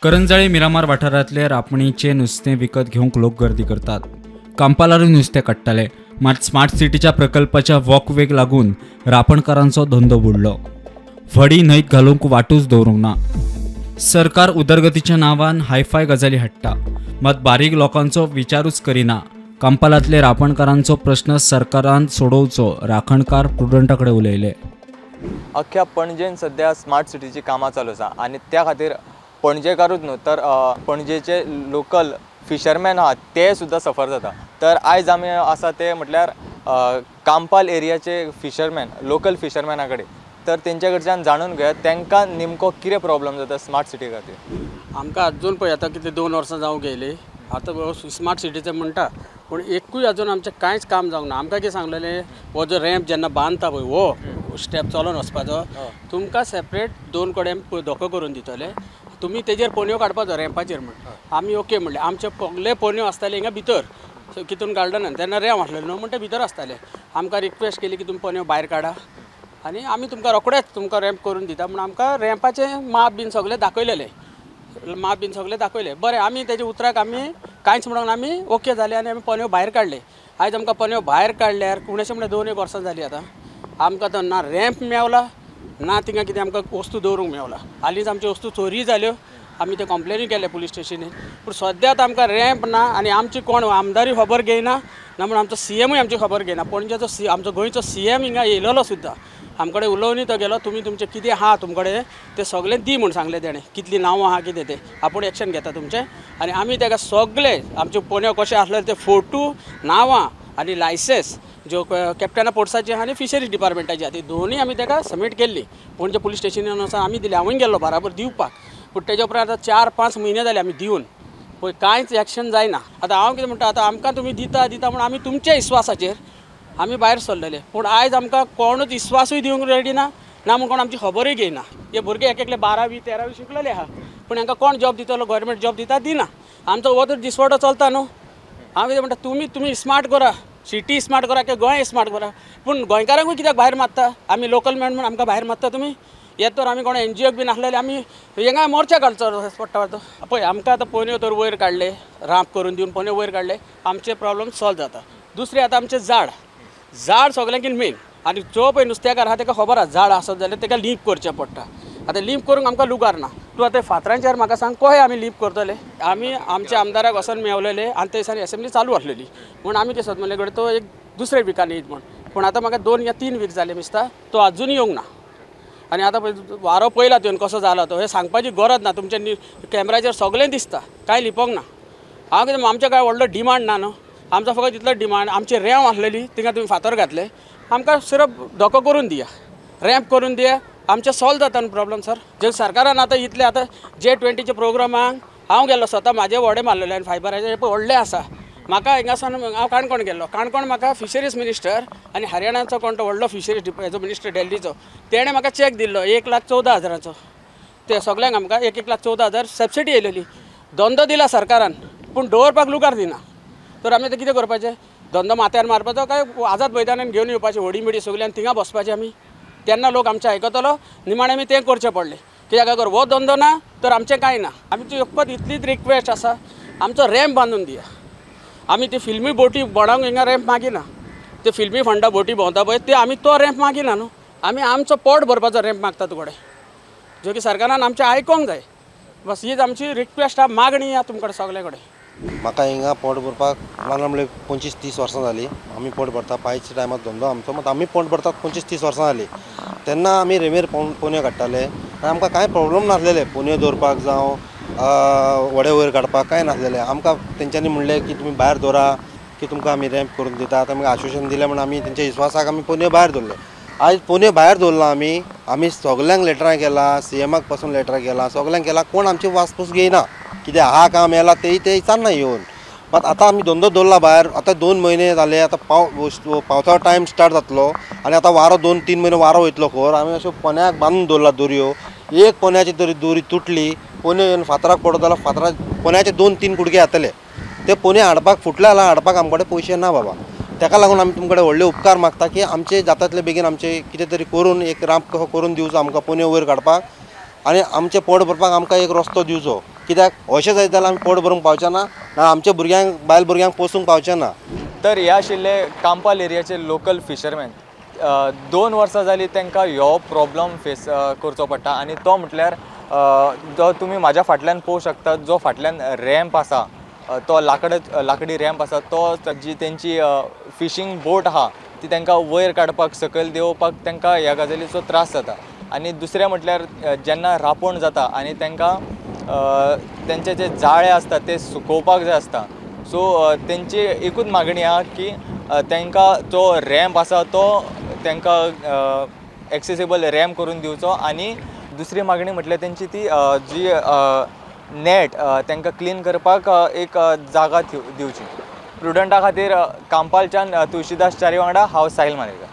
करंजाळे मिरामार वाठारांतले रापणीचे नुस्तें विकत घेवंक लोक गर्दी करतात. कांपालारूय नुस्तें काडटाले, मात स्मार्ट सिटीच्या प्रकल्पाच्या वॉकवेक लागून रापणकारांचो धंदो बुडलो. व्हडी न्हंयत घालूंक वाटूच दवरूंक ना. सरकार उदरगतीच्या नांवान हायफाय गजाली हाडटा, मात बारीक लोकांचो विचारूच करिना. कांपालांतले रापणकारांचो प्रश्न सरकारान सोडोवचो, राखणकार प्रुडंटा कडेन उलयले. अख्ख्या पणजेन सद्या स्मार्ट सिटीची कामां चालू आसा आनी त्या खातीर पणजेकारूच न्हू तर पणजेचे लोकल फिशरमॅन आहा ते सुद्दां सफर जाता. तर आयज आमी आसा ते म्हटल्यार कांपाल एरियाचे फिशरमॅन, लोकल फिशरमॅना कडेन. तर तेंच्या कडच्यान जाणून घेया तांकां नेमको कितें प्रॉब्लम जाता स्मार्ट सिटी खातीर. आमकां अजून पळय आतां कितले 2 वर्सां जावंक गेली, आतां स्मार्ट सिटीचें म्हणटा पूण एकूय अजून आमचें कांयच काम जावंक ना. आमकां कितें सांगलेलें, हो जो रॅम्प जेन्ना बांदता पळय हो स्टेप चलोन वचपाचो, तुमकां सेपरेट 2 कडेन धोको करून दितले, तुमी तेजेर पोन्यो काडपाचो रॅम्पाचेर म्हण. आमी ओके म्हणलें. आमचे सगळे पोन्यो आसताले हिंगा भितर कितून गार्डनान, तेन्ना रॅम्प आसलेलो न्हू म्हण ते भितर आसताले. आमकां रिक्वेस्ट केली की तुमी पोन्यो भायर काडा आनी आमी तुमकां रोखडेच तुमकां रॅम्प करून दिता म्हण. आमकां रॅम्पाचें माप बीन सगळें दाखयलेलें, माप बीन सगळें दाखयलें. बरें, आमी तेजे उतराक आमी कांयच म्हणून आमी ओके जाले आनी आमी पोन्यो भायर काडले. आयज आमकां पोन्यो भायर काडल्यार उणेशें म्हळ्यार 2 एक वर्सां जालीं. आतां आमकां तो ना रॅम्प मेवला ना थिंगा कितें आमकां वस्तू दवरूंक मेवला. हालींच आमच्यो वस्तू चोरी जाल्यो, आमी ते कंप्लेनी केले पुलीस स्टेशनीर, पूण सद्या आतां आमकां रॅम्प ना आनी आमची कोण आमदारूय खबर घेयना ना म्हण आमचो सीएमूय आमची खबर घेयना. पणजेचो सी आमचो गोंयचो सीएम हिंगा येयलेलो सुद्दां आमकडे उलोवनी तो गेलो, तुमी तुमचें कितें आहा तुमकडे तें सगळें दी म्हूण सांगलें तेणें, कितलीं नांवां आहा कितें तें आपूण एक्शन घेता तुमचें. आनी आमी तेका सगळे आमच्यो पोन्यो कशें आसलेले ते फोटो, नांवां आनी लायसन्स ज्यो कॅप्टना पोर्ट्साची आहा आनी फिशरीज डिपार्टमेंटाची आहा ती दोनूय आमी तेका सबमीट केल्ली. पणजे पुलीस स्टेशनान वचून आमी दिली, हांवूय गेल्लो बराबर दिवपाक. पूण तेज्या उपरांत आतां 4-5 म्हयने जाले आमी दिवन, पळय कांयच एक्शन जायना. आतां हांव कितें म्हणटा, आतां आमकां तुमी दिता दिता म्हूण आमी तुमच्या विस्वासाचेर आमी भायर सरलेले, पूण आयज आमकां कोणूच विस्वासूय दिवंक रेडी ना, ना म्हूण कोण आमची खबरूय घेयना. हे भुरगे एक एकले 12वी 13वी शिकलेले आहा, पूण हांकां कोण जॉब दितलो? गव्हर्मेंट जॉब दिता दिना. आमचो हो तर दिसवडो चलता न्हू. हांव कितें म्हणटा, तुमी तुमी स्मार्ट करा, सिटी स्मार्ट करा की गोंय स्मार्ट करा, पूण गोंयकारांकूय कित्याक भायर मारता? आमी लोकल मॅन म्हूण आमकां भायर मारता तुमी? येत तर आमी कोण एनजीओक बीन आसलेले आमी हिंगा मोर्चा काडचो पडटा. पळय आमकां आतां पोन्यो तर वयर काडले, रांप करून दिवन पोन्यो वयर काडले, आमचे प्रॉब्लम सॉल्व जाता. दुसरें आतां आमचें झाड, झाड सगळ्यांकीन मेन. आनी जो पळय नुस्तेकार आहा तेका खबर आहा झाड आसत जाल्यार तेका लीप करचें पडटा. आतां लीप करूंक आमकां लुगार ना. तूं आतां फातरांचेर म्हाका सांग कशें आमी लीप करतले? आमी आमच्या आमदाराक वचोन मेवलेले आनी ते दिसांनी एसेंब्ली चालू आसलेली म्हूण आमी कितें सोद म्हणलें तो एक दुसरे विकान येयत म्हूण. पूण आतां म्हाका 2 या 3 वीक जाले दिसता तो आजून येवंक ना. आनी आतां पळय वारो पळयला तुवें कसो जाला तो, हें सांगपाची गरज ना. तुमच्या कॅमेराचेर सगळें दिसता, कांय लिपोवंक ना. हांव कितें आमचें कांय व्हडलो डिमांड ना न्हू, आमचो फकत इतलो डिमांड, आमची रॅम आसलेली थिंगा तुमी फातर घातले, आमकां सिर्फ धोको करून दिया, रॅम्प करून दिया, आमचें सॉल्व जाता न्हू प्रॉब्लम सर. जे सरकारान आतां इतलें आतां J20 प्रोग्रामाक हांव गेल्लो स्वता, म्हाजे व्हडें मारलेलें आनी फायबराचें पळय व्हडलें आसा. म्हाका हिंगासान हांव काणकोण गेल्लो, काणकोण म्हाका फिशरीज मिनिस्टर आनी हरियाणाचो कोण तो व्हडलो फिशरीज हेजो मिनिस्टर दिल्लीचो, तेणें म्हाका चॅक दिल्लो 1,14,000चो. ते सगल्यांक आमकां 1,14,000 सबसिडी येयलेली. धंदो दिला सरकारान पूण दवरपाक लुगार दिना. तर आमी आतां कितें करपाचें? धंदो माथ्यार मारपाचो काय आझाद मैदानान घेवन येवपाचें व्हडी मिडी सगळी आनी थिंगा बसपाचें आमी? तेन्ना लोक आमचें आयकतलो. निमाणें आमी तें करचें पडलें कित्याक अगर हो धंदो ना तर आमचें कांय ना. आमची फकत इतलीच रिक्वेस्ट आसा, आमचो रॅम्प बांदून दिया. आमी ती फिल्मी बोटी भोंवडावंक हिंगा रॅम्प मागिना, ते फिल्मी फंडा बोटी भोंवता पळय ते आमी तो रॅम्प मागिना न्हू. आमी आमचो पोट भरपाचो रॅम्प मागता तुकडे, जो की सरकारान आमचें आयकोंक जाय. बस हीच आमची रिक्वेस्ट आहा, मागणी आहा तुमकडे सगळे कडेन. म्हाका हिंगा पोट भरपाक ना म्हणल्यार 25-30 वर्सां जालीं आमी पोट भरता. पायच्या टायमार धंदो आमचो, मात आमी पोट भरतात 25-30 वर्सां जालीं. तेन्ना आमी रेमेर पोन्यो काडटाले आनी आमकां कांय प्रॉब्लम नासलेले, पोन्यो दवरपाक जावं व्हडें वयर काडपाक कांय नासलेलें. आमकां तेंच्यांनी म्हणलें की तुमी भायर दवरा की तुमकां आमी रॅम्प करून दिता. आतां आमकां आश्वासन दिलें म्हूण आमी तेंच्या विस्वासाक आमी पोन्यो भायर दवरले. आयज पोन्यो भायर दवरला आमी, आमी सगल्यांक लेटरां केला, सीएमाक पासून लेटरां केला, सगल्यांक केला, कोण आमची वासपूस घेयना. कितें आहा काम येला तेय ते विचारना येवन. मात आतां आमी धंदो दवरला भायर, आतां 2 म्हयने जाले, आतां पावसा टायम स्टार्ट जातलो आनी आतां वारो 2-3 म्हयने वारो वयतलो खर. आमी अश्यो पोन्याक बांदून दवरला दोरयो, एक पोन्याची तरी दोरी तुटली, पोन्यो येवन फातराक पडत जाल्यार फातरा पोन्याचे 2-3 कुडके जातले. ते पोन्यो हाडपाक फुटले जाल्यार हाडपाक आमचे कडेन पयशे ना बाबा. ताका लागून आमी तुमकडे व्हडले उपकार मागता की आमचे जाता बेगीन आमचे कितें तरी करून एक रांप कसो करून दिवचो आमकां पोन्यो वयर काडपाक आनी आमचें पोट भरपाक आमकां एक रस्तो दिवचो. कित्याक अशें जायत जाल्यार आमी पोट भरूंक पावचे ना, ना आमच्या भुरग्यांक बायल भुरग्यांक पोसूंक पावचे ना. तर हे आशिल्ले कांपाल एरियाचे लोकल फिशरमॅन. 2 वर्सां जालीं तांकां ह्यो प्रॉब्लम फेस करचो पडटा आनी तो म्हटल्यार जो तुमी म्हाज्या फाटल्यान पळोवंक शकता, जो फाटल्यान रॅम्प आसा तो लाकडी रॅम्प आसा, तो जी तेंची फिशींग बोट आहा ती तांकां वयर काडपाक सकयल देंवोवपाक तांकां ह्या गजालीचो त्रास जाता. आनी दुसरें म्हटल्यार जेन्ना रांपोण जाता आनी तांकां तेंचे जे जाळे आसता ते सुकोवपाक जाय आसता. सो तेंची एकूच मागणी आहा की तांकां जो रॅम्प आसा तो तांकां एक्सेसिबल रॅम्प करून दिवचो. आनी दुसरी मागणी म्हटल्यार तेंची ती जी नेट तांकां क्लीन करपाक एक जागा दिवची. प्रुडंटा खातीर कांपालच्यान तुळशीदास च्यारी वांगडा हांव साहिल मानेकर.